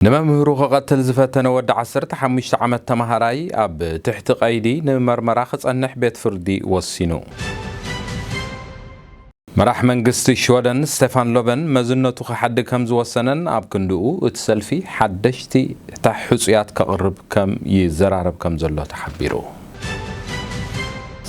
ንመምህሩ ክቐትል ዝፈተነ ወዲ ዓሰርተ ሓሙሽተ ዓመት ተማሃራይ ኣብ ትሕቲ ቀይዲ ንመርመራ ክጸንሕ ቤት ፍርዲ ወሲኑ። መራሕ መንግስቲ ሽወደን ስቴፋን ሎቨን መዝነቱ ክሓድግ ከም ዝወሰነን ኣብ ክንድኡ እቲ ሰልፊ ሓደሽቲ ሕጹያት ከቕርብ ከም ይዘራረብ ከም ዘሎ ተሓቢሩ።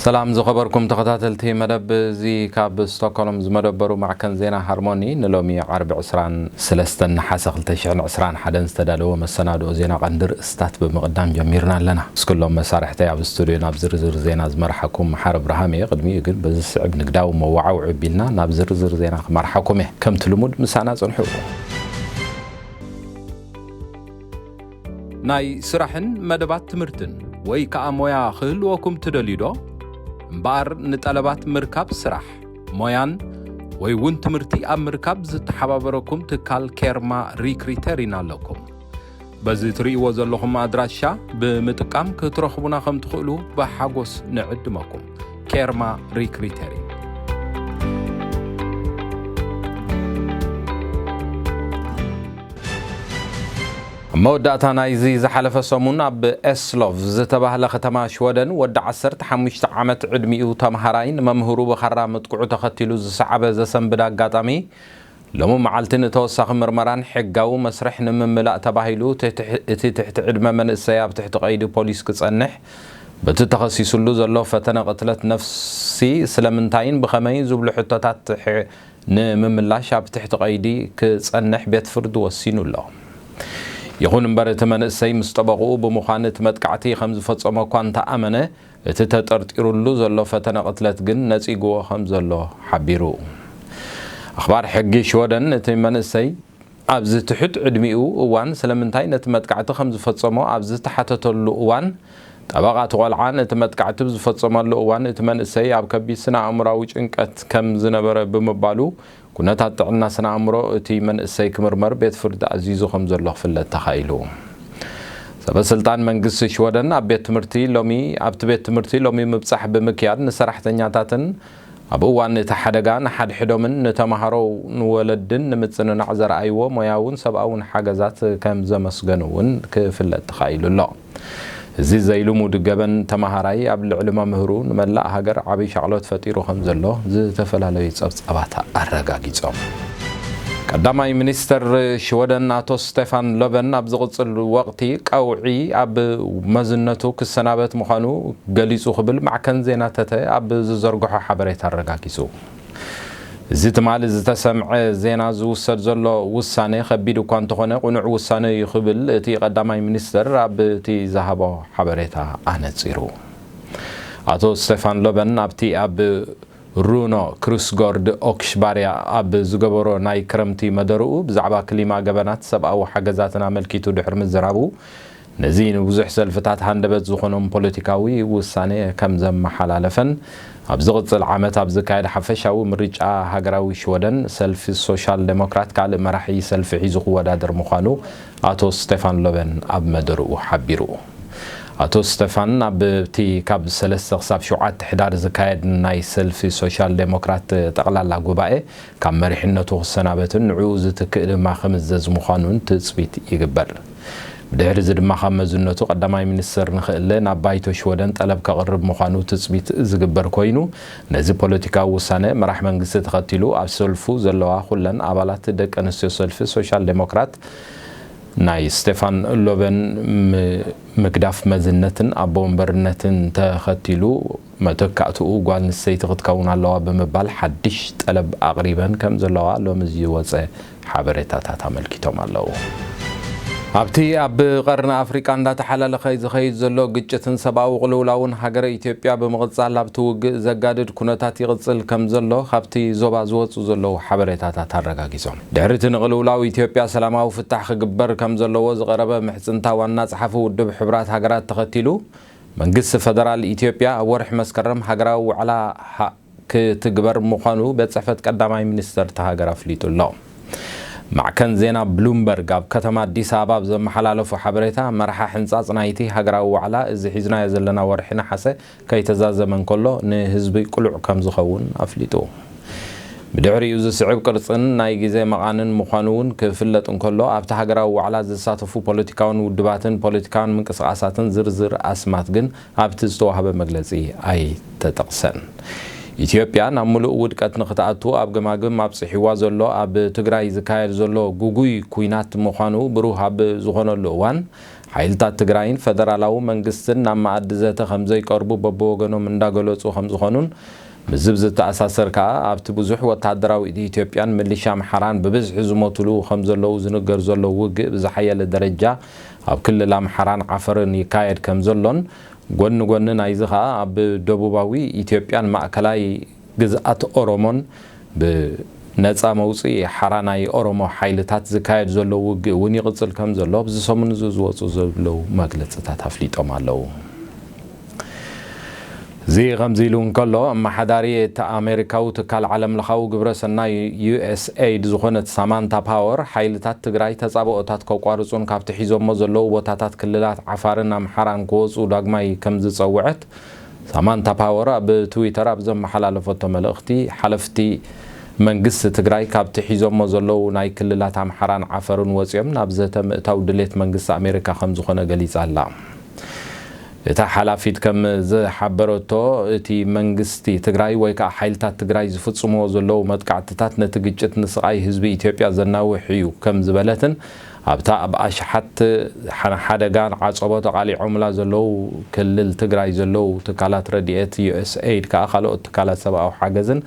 ሰላም ዝኸበርኩም ተኸታተልቲ መደብ፣ እዚ ካብ ስቶክሆልም ዝመደበሩ ማዕከን ዜና ሃርሞኒ ንሎሚ ዓርቢ ዕስራን ሰለስተን ነሓሰ ክልተ ሽሕን ዕስራን ሓደን ዝተዳለወ መሰናድኦ ዜና ቀንዲ ርእስታት ብምቕዳም ጀሚርና ኣለና። ምስ ኩሎም መሳርሕተይ ኣብ ስቱድዮ ናብ ዝርዝር ዜና ዝመርሓኩም መሓሪ ኣብርሃም እየ። ቅድሚኡ ግን በዚ ስዕብ ንግዳዊ መወዓውዒ ኣቢልና ናብ ዝርዝር ዜና ክመርሓኩም እየ። ከምቲ ልሙድ ምሳና ጽንሑ። ናይ ስራሕን መደባት ትምህርትን ወይ ከኣ ሞያ ክህልወኩም ትደልዩ ዶ? እምበኣር ንጠለባት ምርካብ ስራሕ፣ ሞያን ወይ እውን ትምህርቲ ኣብ ምርካብ ዝተሓባበረኩም ትካል ኬርማ ሪክሪተሪን ኣለኩም። በዚ ትርእይዎ ዘለኹም ኣድራሻ ብምጥቃም ክትረኽቡና ከም ትኽእሉ ብሓጎስ ንዕድመኩም። ኬርማ ሪክሪተሪን። ኣብ መወዳእታ ናይዚ ዝሓለፈ ሰሙን ኣብ ኤስሎቭ ዝተባህለ ከተማ ሽወደን ወዲ ዓሰርተ ሓሙሽተ ዓመት ዕድሚኡ ተምሃራይ ንመምህሩ ብኻራ ምጥቅዑ ተኸቲሉ ዝሰዓበ ዘሰንብድ ኣጋጣሚ ሎሚ መዓልቲ ንተወሳኺ ምርመራን ሕጋዊ መስርሕ ንምምላእ ተባሂሉ ትሕቲ-፣ እቲ ትሕቲ ዕድመ መንእሰይ ኣብ ትሕቲ ቀይዲ ፖሊስ ክጸንሕ በቲ ተኸሲሱሉ ዘሎ ፈተነ ቅትለት ነፍሲ ስለምንታይን ብኸመይን ዝብሉ ሕቶታት ሕ-፣ ንምምላሽ ኣብ ትሕቲ ቀይዲ ክጸንሕ ቤት ፍርዲ ወሲኑ ኣሎ። ይኹን እምበር እቲ መንእሰይ ምስ ጠበቕኡ ብምዃን እቲ መጥቃዕቲ ከም ዝፈጸሞ እኳ እንተኣመነ፣ እቲ ተጠርጢሩሉ ዘሎ ፈተነ ቅትለት ግን ነጺግዎ ከም ዘሎ ሓቢሩ። ኣኽባር ሕጊ ሽወደን እቲ መንእሰይ ኣብዚ ትሑት ዕድሚኡ እዋን ስለምንታይ ነቲ መጥቃዕቲ ከም ዝፈጸሞ ኣብ ዝተሓተተሉ እዋን፣ ጠበቓ እቲ ቆልዓ ነቲ መጥቃዕቲ ብዝፈጸመሉ እዋን እቲ መንእሰይ ኣብ ከቢድ ስነ ኣእምራዊ ጭንቀት ከም ዝነበረ ብምባሉ፣ ኩነታት ጥዕና ስነ ኣእምሮ እቲ መንእሰይ ክምርመር ቤት ፍርዲ ኣዚዙ ከም ዘሎ ክፍለጥ ተኻኢሉ። ሰበ ስልጣን መንግስቲ ሽወደን ኣብ ቤት ትምህርቲ ሎሚ፣ ኣብቲ ቤት ትምህርቲ ሎሚ ምብጻሕ ብምክያድ ንሰራሕተኛታትን ኣብ እዋን እቲ ሓደጋ ንሓድሕዶምን ንተምሃሮ ንወለድን ንምጽንናዕ ዘርኣይዎ ሞያውን ሰብኣውን ሓገዛት ከም ዘመስገኑ እውን ክፍለጥ ተኻኢሉ ኣሎ። እዚ ዘይልሙድ ገበን ተምሃራይ ኣብ ልዕሊ መምህሩ ንመላእ ሃገር ዓብዪ ሻቕሎት ፈጢሩ ከም ዘሎ ዝተፈላለዩ ጸብጻባት ኣረጋጊጾም። ቀዳማይ ሚኒስተር ሽወደን ኣቶ ስቴፋን ሎቨን ኣብ ዝቕጽል ወቕቲ ቀውዒ ኣብ መዝነቱ ክሰናበት ምዃኑ ገሊጹ ክብል ማዕከን ዜና ተተ ኣብ ዝዘርግሖ ሓበሬታ ኣረጋጊጹ። እዚ ትማሊ ዝተሰምዐ ዜና ዝውሰድ ዘሎ ውሳነ ከቢድ እኳ እንተኾነ፣ ቅኑዕ ውሳነ እዩ ክብል እቲ ቀዳማይ ሚኒስተር ኣብቲ ዝሃቦ ሓበሬታ ኣነጺሩ። ኣቶ ስቴፋን ሎበን ኣብቲ ኣብ ሩኖ ክሩስጎርድ ኦክሽባርያ ኣብ ዝገበሮ ናይ ክረምቲ መደርኡ ብዛዕባ ክሊማ፣ ገበናት፣ ሰብኣዊ ሓገዛትን ኣመልኪቱ ድሕሪ ምዝራቡ፣ ነዚ ንብዙሕ ሰልፍታት ሃንደበት ዝኾኖም ፖለቲካዊ ውሳኔ ከም ዘመሓላለፈን፣ ኣብ ዝቕጽል ዓመት ኣብ ዝካየድ ሓፈሻዊ ምርጫ ሃገራዊ ሽወደን፣ ሰልፊ ሶሻል ዴሞክራት ካልእ መራሒ ሰልፊ ሒዙ ክወዳደር ምዃኑ ኣቶ ስቴፋን ሎበን ኣብ መደርኡ ሓቢሩ። ኣቶ ስቴፋን ኣብቲ ካብ ሰለስተ ክሳብ ሸውዓተ ሕዳር ዝካየድ ናይ ሰልፊ ሶሻል ዴሞክራት ጠቕላላ ጉባኤ ካብ መሪሕነቱ ክሰናበትን ንዕኡ ዝትክእ ድማ ክምዘዝ ምዃኑን ትጽቢት ይግበር። ብድሕሪ እዚ ድማ ካብ መዝነቱ ቀዳማይ ሚኒስትር ንኽእለ ናብ ባይቶ ሽወደን ጠለብ ከቕርብ ምዃኑ ትጽቢት ዝግበር ኮይኑ፣ ነዚ ፖለቲካዊ ውሳነ መራሕ መንግስቲ ተኸቲሉ ኣብ ሰልፉ ዘለዋ ኩለን ኣባላት ደቂ ኣንስትዮ ሰልፊ ሶሻል ዴሞክራት ናይ ስቴፋን ሎቨን ም-፣ ምግዳፍ መዝነትን ኣቦ ወንበርነትን ተኸቲሉ፣ መተካእትኡ ጓል ኣንስተይቲ ክትከውን ኣለዋ ብምባል ሓድሽ ጠለብ ኣቕሪበን ከም ዘለዋ ሎሚ ዝወጸ ሓበሬታታት ኣመልኪቶም ኣለዉ። ኣብቲ ኣብ ቀርኒ ኣፍሪቃ እንዳተሓላለኸ ዝኸይድ ዘሎ ግጭትን ሰብኣዊ ቅልውላውን፣ ሃገረ ኢትዮጵያ ብምቕጻል ኣብቲ ውግእ ዘጋድድ ኩነታት ይቕጽል ከም ዘሎ ካብቲ ዞባ ዝወጹ ዘለዉ ሓበሬታታት ኣረጋጊጾም። ድሕሪ እቲ ንቅልውላው ኢትዮጵያ ሰላማዊ ፍታሕ ክግበር ከም ዘለዎ ዝቐረበ ምሕጽንታ ዋና ጸሓፊ ውድብ ሕቡራት ሃገራት ተኸቲሉ፣ መንግስቲ ፈደራል ኢትዮጵያ ኣብ ወርሒ መስከረም ሃገራዊ ዋዕላ ሃ-፣ ክትግበር ምዃኑ ቤት ጽሕፈት ቀዳማይ ሚኒስተር እታ ሃገር ኣፍሊጡ ኣሎ። ማዕከን ዜና ብሉምበርግ ኣብ ከተማ ኣዲስ ኣበባ ኣብ ዘመሓላለፎ ሓበሬታ፣ መርሓ ሕንጻጽ ናይቲ ሃገራዊ ዋዕላ፣ እዚ ሒዝናዮ ዘለና ወርሒ ነሓሰ ከይተዛዘመ እንከሎ፣ ንህዝቢ ቅሉዕ ከም ዝኸውን ኣፍሊጡ። ብድሕሪኡ ዝስዕብ ቅርጽን ናይ ግዜ መቓንን ምዃኑ እውን ክፍለጥ እንከሎ፣ ኣብቲ ሃገራዊ ዋዕላ ዝሳተፉ ፖለቲካውን ውድባትን ፖለቲካውን ምንቅስቓሳትን ዝርዝር ኣስማት ግን ኣብቲ ዝተዋህበ መግለጺ ኣይተጠቕሰን። ኢትዮጵያ ናብ ምሉእ ውድቀት ንኽትኣቱ ኣብ ገማግም ኣብጽሒዋ ዘሎ ኣብ ትግራይ ዝካየድ ዘሎ ግጉይ ኲናት ምዃኑ ብሩህ ኣብ ዝኾነሉ እዋን፣ ሓይልታት ትግራይን ፈደራላዊ መንግስትን ናብ መኣዲ ዘተ ከም ዘይቀርቡ በብወገኖም እንዳገለጹ ከም ዝኾኑን፣ ምስዚ ብዝተኣሳሰር ከኣ ኣብቲ ብዙሕ ወተሃደራዊ ኢትዮጵያን ምሊሻ ኣምሓራን ብብዝሒ ዝሞቱሉ ከም ዘለዉ ዝንገር ዘሎ ውግእ ብዝሓየለ ደረጃ ኣብ ክልል ኣምሓራን ዓፈርን ይካየድ ከም ዘሎን፣ ጎኒ ጎኒ ናይዚ ከኣ ኣብ ደቡባዊ ኢትዮጵያን ማእከላይ ግዝኣት ኦሮሞን ብነጻ መውጽኢ ሓራ ናይ ኦሮሞ ሓይልታት ዝካየድ ዘሎ ውግእ እውን ይቕጽል ከም ዘሎ ኣብዚ ሰሙን እዚ ዝወጹ ዘለዉ መግለጽታት ኣፍሊጦም ኣለዉ። እዚ ከምዚ ኢሉ እንከሎ፣ ኣመሓዳሪ እቲ ኣሜሪካዊ ትካል ዓለም ለኻዊ ግብረ ሰናይ ዩ ኤስ ኤይድ ዝኾነት ሳማንታ ፓወር፣ ሓይልታት ትግራይ ተጻብኦታት ከቋርጹን ካብቲ ሒዞሞ ዘለዉ ቦታታት ክልላት ዓፋርን ኣምሓራን ክወጹ ዳግማይ ከም ዝጸውዐት ሳማንታ ፓወር ኣብ ትዊተር ኣብ ዘመሓላለፈቶ መልእኽቲ፣ ሓለፍቲ መንግስቲ ትግራይ ካብቲ ሒዞሞ ዘለዉ ናይ ክልላት ኣምሓራን ዓፈርን ወጺኦም ናብ ዘተ ምእታው ድሌት መንግስቲ ኣሜሪካ ከም ዝኾነ ገሊጻ ኣላ። እታ ሓላፊት ከም ዝሓበረቶ፣ እቲ መንግስቲ ትግራይ ወይ ከዓ ሓይልታት ትግራይ ዝፍጽምዎ ዘለዉ መጥቃዕትታት ነቲ ግጭት ንስቓይ ህዝቢ ኢትዮጵያ ዘናውሕ እዩ ከም ዝበለትን፣ ኣብታ ኣብ ኣሽሓት ሓ-፣ ሓደጋን ዓጸቦ ተቓሊዖምላ ዘለዉ ክልል ትግራይ ዘለዉ ትካላት ረድኤት ዩ ኤስ ኤይድ ከዓ ካልኦት ትካላት ሰብኣዊ ሓገዝን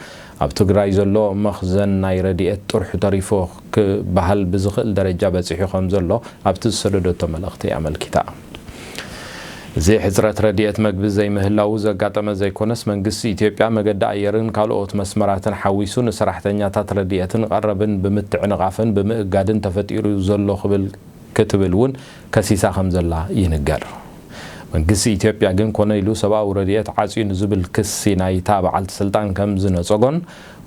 ኣብ ትግራይ ዘሎ መኽዘን ናይ ረድኤት ጥርሑ ተሪፎ ክበሃል ብዝኽእል ደረጃ በጺሑ ከም ዘሎ ኣብቲ ዝሰደደቶ መልእኽቲ ኣመልኪታ። እዚ ሕጽረት ረድኤት መግቢ ዘይምህላዉ ዘጋጠመ ዘይኮነስ፣ መንግስቲ ኢትዮጵያ መገዲ ኣየርን ካልኦት መስመራትን ሓዊሱ ንሰራሕተኛታት ረድኤትን ቀረብን ብምትዕንቓፍን ብምእጋድን ተፈጢሩ ዘሎ ክብል፣ ክትብል እውን ከሲሳ ከም ዘላ ይንገር። መንግስቲ ኢትዮጵያ ግን ኮነ ኢሉ ሰብኣዊ ረድኤት ዓጽዩ ንዝብል ክሲ ናይታ በዓልቲ ስልጣን ከም ዝነጸጎን፣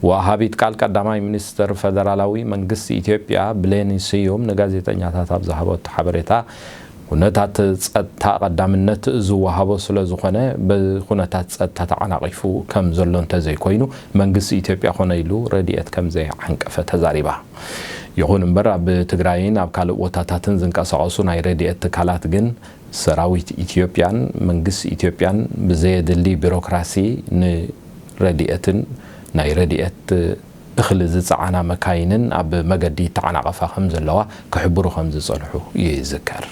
ወሃቢት ቃል ቀዳማይ ሚኒስትር ፈደራላዊ መንግስቲ ኢትዮጵያ ብሌኒ ስዩም ንጋዜጠኛታት ኣብ ዝሃበቶ ሓበሬታ፣ ኩነታት ጸጥታ ቀዳምነት ዝወሃቦ ስለ ዝኾነ፣ ብኩነታት ጸጥታ ተዓናቒፉ ከም ዘሎ እንተዘይኮይኑ፣ መንግስቲ ኢትዮጵያ ኮነ ኢሉ ረድኤት ከም ዘይዓንቀፈ ተዛሪባ። ይኹን እምበር፣ ኣብ ትግራይን ኣብ ካልእ ቦታታትን ዝንቀሳቐሱ ናይ ረድኤት ትካላት ግን፣ ሰራዊት ኢትዮጵያን መንግስቲ ኢትዮጵያን ብዘየድሊ ቢሮክራሲ ንረድኤትን ናይ ረድኤት እኽሊ ዝጸዓና መካይንን ኣብ መገዲ ይተዓናቐፋ ከም ዘለዋ ክሕብሩ ከም ዝጸንሑ ይዝከር።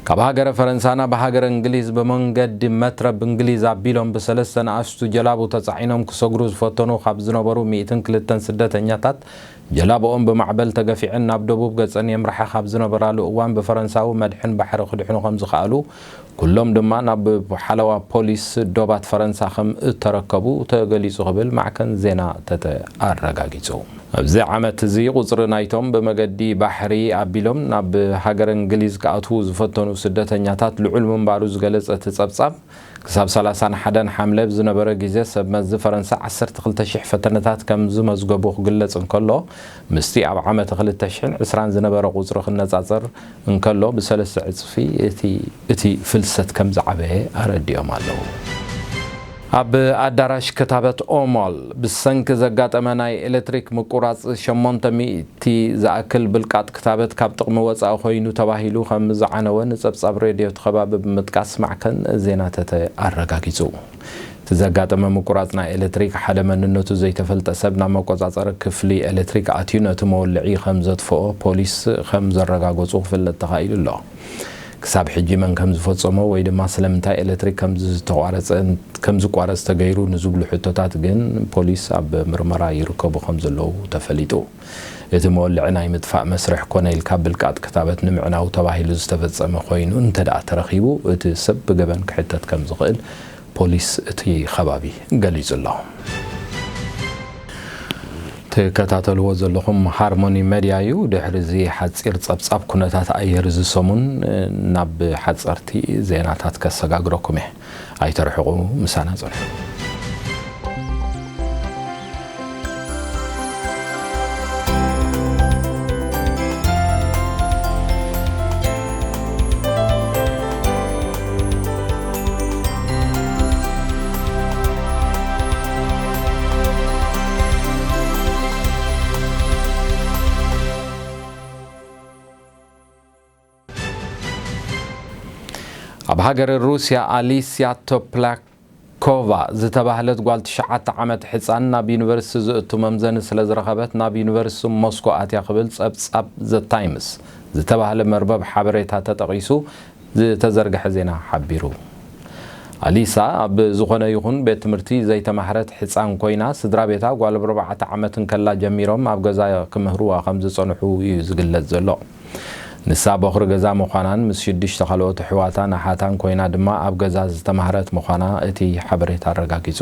ካብ ሃገረ ፈረንሳ ናብ ሃገረ እንግሊዝ ብመንገዲ መትረብ እንግሊዝ ኣቢሎም ብሰለስተ ንኣሽቱ ጀላቡ ተጻዒኖም ክሰግሩ ዝፈተኑ ካብ ዝነበሩ ሚእትን ክልተን ስደተኛታት፣ ጀላብኦም ብማዕበል ተገፊዐን ናብ ደቡብ ገጸን የምርሓ ካብ ዝነበራሉ እዋን፣ ብፈረንሳዊ መድሕን ባሕሪ ክድሕኑ ከም ዝኸኣሉ፣ ኩሎም ድማ ናብ ሓለዋ ፖሊስ ዶባት ፈረንሳ ከም እተረከቡ ተገሊጹ ክብል ማዕከን ዜና ተተ ኣረጋጊጹ። ኣብዚ ዓመት እዚ ቁጽሪ ናይቶም ብመገዲ ባሕሪ ኣቢሎም ናብ ሃገረ እንግሊዝ ክኣትዉ ዝፈተኑ ስደተኛታት ልዑል ምንባሩ ዝገለጸ እቲ ጸብጻብ፣ ክሳብ ሰላሳን ሓደን ሓምለ ኣብ ዝነበረ ግዜ፣ ሰብ መዚ ፈረንሳ ዓሰርተ ክልተ ሽሕ ፈተነታት ከም ዝመዝገቡ ክግለጽ እንከሎ፣ ምስቲ ኣብ ዓመት ክልተ ሽሕን ዕስራን ዝነበረ ቁጽሪ ክነጻጸር እንከሎ፣ ብሰለስተ ዕጽፊ እቲ፣ እቲ ፍልሰት ከም ዝዓበየ ኣረዲኦም ኣለዉ። ኣብ ኣዳራሽ ክታበት ኦሞል ብሰንኪ ዘጋጠመ ናይ ኤሌክትሪክ ምቁራጽ ሸሞንተ ሚእቲ ዝኣክል ብልቃጥ ክታበት ካብ ጥቕሚ ወጻኢ ኮይኑ ተባሂሉ ከም ዝዓነወ ንጸብጻብ ሬድዮ እቲ ከባቢ ብምጥቃስ ማዕከን ዜና ተተ ኣረጋጊጹ። እቲ ዘጋጠመ ምቁራጽ ናይ ኤሌክትሪክ ሓደ መንነቱ ዘይተፈልጠ ሰብ ናብ መቆጻጸሪ ክፍሊ ኤሌክትሪክ ኣትዩ ነቲ መወልዒ ከም ዘጥፍኦ ፖሊስ ከም ዘረጋገጹ ክፍለጥ ተኻኢሉ ኣሎ። ክሳብ ሕጂ መን ከም ዝፈጸሞ ወይ ድማ ስለምንታይ ኤሌክትሪክ ከም ዝተቋረጸ፣ ከም ዝቋረጽ ተገይሩ ንዝብሉ ሕቶታት ግን ፖሊስ ኣብ ምርመራ ይርከቡ ከም ዘለዉ ተፈሊጡ። እቲ መወልዒ ናይ ምጥፋእ መስርሕ ኮነ ኢልካ ብልቃጥ ክታበት ንምዕናው ተባሂሉ ዝተፈጸመ ኮይኑ እንተ ደኣ ተረኺቡ፣ እቲ ሰብ ብገበን ክሕተት ከም ዝኽእል ፖሊስ እቲ ከባቢ ገሊጹ ኣሎ። ትከታተልዎ ዘለኹም ሃርሞኒ መድያ እዩ። ድሕሪ እዚ ሓጺር ጸብጻብ ኩነታት ኣየር እዚ ሰሙን ናብ ሓጸርቲ ዜናታት ከሰጋግረኩም እየ። ኣይተርሕቑ፣ ምሳና ጽንሑ። ኣብ ሃገረ ሩስያ ኣሊስያ ቶፕላኮቫ ዝተባህለት ጓል ትሽዓተ ዓመት ሕጻን ናብ ዩኒቨርሲቲ ዝእቱ መምዘኒ ስለ ዝረኸበት ናብ ዩኒቨርሲቲ ሞስኮ ኣትያ ክብል ጸብጻብ ዘ ታይምስ ዝተባህለ መርበብ ሓበሬታ ተጠቒሱ ዝተዘርግሐ ዜና ሓቢሩ። ኣሊሳ ኣብ ዝኾነ ይኹን ቤት ትምህርቲ ዘይተማህረት ሕጻን ኮይና፣ ስድራ ቤታ ጓል ኣርባዕተ ዓመት እንከላ ጀሚሮም ኣብ ገዛ ክምህርዋ ከም ዝጸንሑ እዩ ዝግለጽ ዘሎ። ንሳ በኹሪ ገዛ ምዃናን ምስ ሽዱሽተ ካልኦት ኣሕዋታን ኣሓታን ኮይና ድማ ኣብ ገዛ ዝተማህረት ምዃና እቲ ሓበሬታ ኣረጋጊጹ።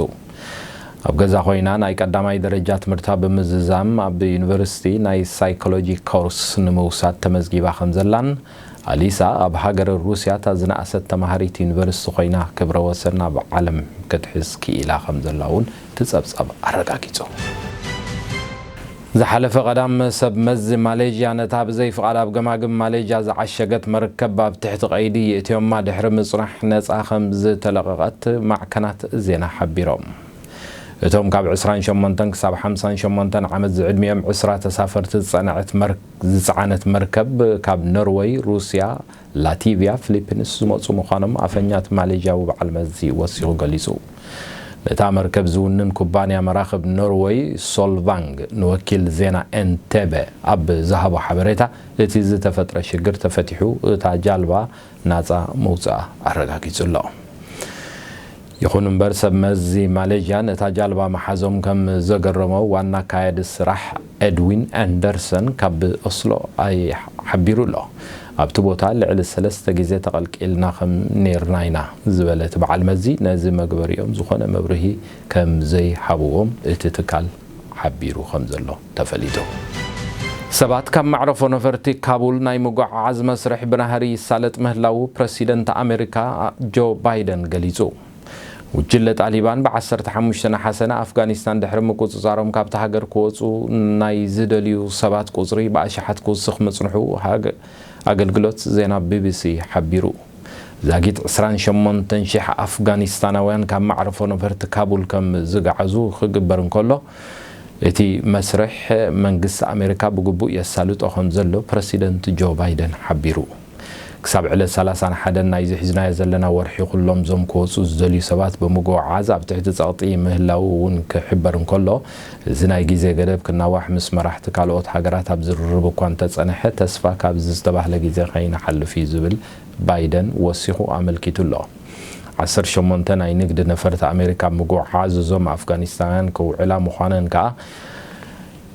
ኣብ ገዛ ኮይና ናይ ቀዳማይ ደረጃ ትምህርታ ብምዝዛም፣ ኣብ ዩኒቨርሲቲ ናይ ሳይኮሎጂ ኮርስ ንምውሳድ ተመዝጊባ ከም ዘላን፣ ኣሊሳ ኣብ ሃገረ ሩስያ እታ ዝነኣሰት ተማሃሪት ዩኒቨርሲቲ ኮይና ክብረ ወሰን ኣብ ዓለም ክትሕዝ ክኢላ ከም ዘላ እውን እቲ ጸብጻብ ኣረጋጊጹ። ዝሓለፈ ቀዳም ሰብ መዚ ማሌዥያ ነታ ብዘይ ፍቓድ ኣብ ገማግም ማሌዥያ ዝዓሸገት መርከብ ኣብ ትሕቲ ቀይዲ የእትዮማ ድሕሪ ምጽናሕ ነጻ ከም ዝተለቐቐት ማዕከናት ዜና ሓቢሮም። እቶም ካብ ዕስራን ሸሞንተን ክሳብ ሓምሳን ሸሞንተን ዓመት ዝዕድሚኦም ዕስራ ተሳፈርቲ ዝጸንዐት መር-፣ ዝጸዓነት መርከብ ካብ ኖርወይ፣ ሩስያ፣ ላቲቪያ፣ ፊሊፒንስ ዝመጹ ምዃኖም ኣፈኛ እቲ ማሌዥያዊ በዓል መዚ ወሲኹ ገሊጹ። ነታ መርከብ ዝውንን ኩባንያ መራኽብ ኖርወይ ሶልቫንግ ንወኪል ዜና ኤንቴበ ኣብ ዝሃቦ ሓበሬታ፣ እቲ ዝተፈጥረ ሽግር ተፈቲሑ እታ ጃልባ ናጻ ምውጽኣ ኣረጋጊጹ ኣሎ። ይኹን እምበር ሰብ መዚ ማሌዥያ ነታ ጃልባ መሓዞም ከም ዘገረሞ ዋና ኣካያዲ ስራሕ ኤድዊን ኣንደርሰን ካብ ኦስሎ ኣይ ሓቢሩ ኣሎ። ኣብቲ ቦታ ልዕሊ ሰለስተ ግዜ ተቐልቂልና ከም ኔርና ኢና ዝበለ እቲ በዓል መዚ፣ ነዚ መግበሪኦም ዝኾነ መብርሂ ከም ዘይሃብዎም እቲ ትካል ሓቢሩ ከም ዘሎ ተፈሊጡ። ሰባት ካብ መዕረፎ ነፈርቲ ካቡል ናይ ምጉዕዓዝ መስርሕ ብናህሪ ይሳለጥ ምህላዉ ፕረሲደንት ኣሜሪካ ጆ ባይደን ገሊጹ። ጉጅለ ጣሊባን ብ ዓሰርተ ሓሙሽተ ነሓሰ ንኣፍጋኒስታን ድሕሪ ምቁጽጻሮም ካብታ ሃገር ክወጹ ናይ ዝደልዩ ሰባት ቁጽሪ ብኣሽሓት ክውስኽ ምጽንሑ ሃገ-፣ ኣገልግሎት ዜና ቢ ቢ ሲ ሓቢሩ። ዛጊት ዕስራን ሸሞንተን ሽሕ ኣፍጋኒስታናውያን ካብ መዕረፎ ነፈርቲ ካቡል ከም ዝገዓዙ ክግበር እንከሎ፣ እቲ መስርሕ መንግስቲ ኣሜሪካ ብግቡእ የሳልጦ ከም ዘሎ ፕረሲደንት ጆ ባይደን ሓቢሩ። ክሳብ ዕለት ሰላሳን ሓደን ናይዚ ሒዝናዮ ዘለና ወርሒ፣ ኩሎም እዞም ክወጹ ዝደልዩ ሰባት ብምጉዕዓዝ ኣብ ትሕቲ ጸቕጢ ምህላዉ እውን ክሕበር እንከሎ፣ እዚ ናይ ግዜ ገደብ ክናዋሕ ምስ መራሕቲ ካልኦት ሃገራት ኣብ ዝርርብ እኳ እንተጸንሐ፣ ተስፋ ካብዚ ዝተባህለ ግዜ ከይንሓልፍ እዩ ዝብል ባይደን ወሲኹ ኣመልኪቱ ኣሎ። ዓሰርተ ሸሞንተ ናይ ንግዲ ነፈርቲ ኣሜሪካ ምጉዕዓዝ እዞም ኣፍጋኒስታውያን ከውዕላ ምዃነን ከኣ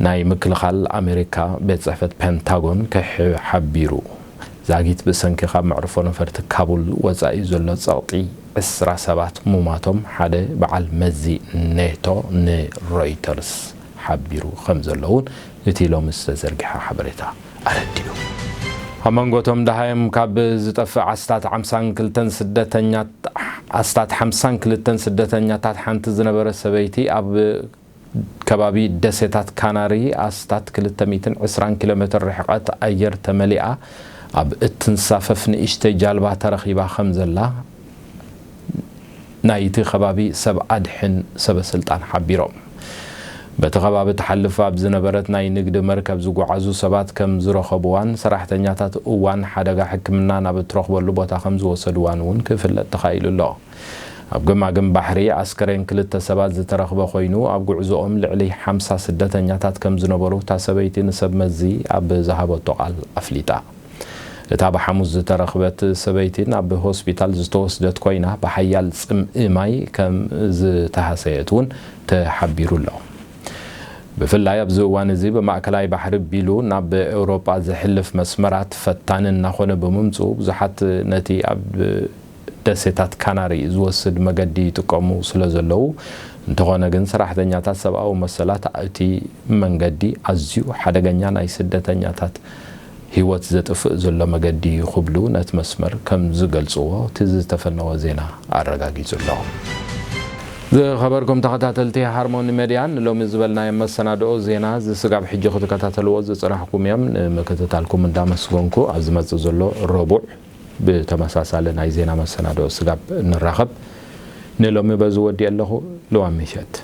ናይ ምክልኻል ኣሜሪካ ቤት ጽሕፈት ፔንታጎን ክሕ-፣ ሓቢሩ። ዛጊት ብሰንኪ ካብ መዕርፎ ነፈርቲ ካቡል ወጻኢ ዘሎ ጸቕጢ ዕስራ ሰባት ሙማቶም ሓደ በዓል መዚ ኔቶ ንሮይተርስ ሓቢሩ ከም ዘሎ እውን እቲ ሎሚ ዝተዘርግሐ ሓበሬታ ኣረዲኡ። ኣብ መንጎ እቶም ደሃዮም ካብ ዝጠፍእ ኣስታት ሓምሳን ክልተን ስደተኛት-፣ ኣስታት ሓምሳን ክልተን ስደተኛታት ሓንቲ ዝነበረ ሰበይቲ ኣብ ከባቢ ደሴታት ካናሪ ኣስታት ክልተ ሚእትን ዕስራን ኪሎ ሜትር ርሕቀት ኣየር ተመሊኣ ኣብ እትንሳፈፍ ንእሽተይ ጃልባ ተረኺባ ከም ዘላ ናይቲ ከባቢ ሰብ ኣድሕን ሰበ ስልጣን ሓቢሮም። በቲ ከባቢ ትሓልፍ ኣብ ዝነበረት ናይ ንግዲ መርከብ ዝጓዓዙ ሰባት ከም ዝረኸብዋን ሰራሕተኛታት እዋን ሓደጋ ሕክምና ናብ እትረኽበሉ ቦታ ከም ዝወሰድዋን እውን ክፍለጥ ተኻኢሉ ኣሎ። ኣብ ገማግም ባሕሪ ኣስከሬን ክልተ ሰባት ዝተረኽበ ኮይኑ፣ ኣብ ጉዕዞኦም ልዕሊ ሓምሳ ስደተኛታት ከም ዝነበሩ እታ ሰበይቲ ንሰብ መዚ ኣብ ዝሃበቶ ቃል ኣፍሊጣ። እታ ብሓሙስ ዝተረኽበት ሰበይቲ ናብ ሆስፒታል ዝተወስደት ኮይና፣ ብሓያል ጽምኢ ማይ ከም ዝተሃሰየት እውን ተሓቢሩ ኣሎ። ብፍላይ ኣብዚ እዋን እዚ ብማእከላይ ባሕሪ ቢሉ ናብ ኤውሮጳ ዘሕልፍ መስመራት ፈታኒ እናኾነ ብምምጽኡ፣ ብዙሓት ነቲ ኣብ ደሴታት ካናሪ ዝወስድ መገዲ ይጥቀሙ ስለ ዘለዉ፣ እንተኾነ ግን ሰራሕተኛታት ሰብኣዊ መሰላት እቲ መንገዲ ኣዝዩ ሓደገኛ ናይ ስደተኛታት ህይወት ዘጥፍእ ዘሎ መገዲ እዩ ክብሉ ነቲ መስመር ከም ዝገልጽዎ እቲ ዝተፈነወ ዜና ኣረጋጊጹ ኣሎ። ዝኸበርኩም ተኸታተልቲ ሃርሞኒ ሜድያ፣ ንሎሚ ዝበልናዮ መሰናድኦ ዜና እዚ ስጋብ ሕጂ ክትከታተልዎ ዝጸናሕኩም እዮም። ንምክትታልኩም እንዳመስገንኩ፣ ኣብ ዝመጽእ ዘሎ ረቡዕ ብተመሳሳሊ ናይ ዜና መሰናድኦ ስጋብ ንራኸብ፣ ንሎሚ በዚ ወዲኤ ኣለኹ። ልዋም ምሸት።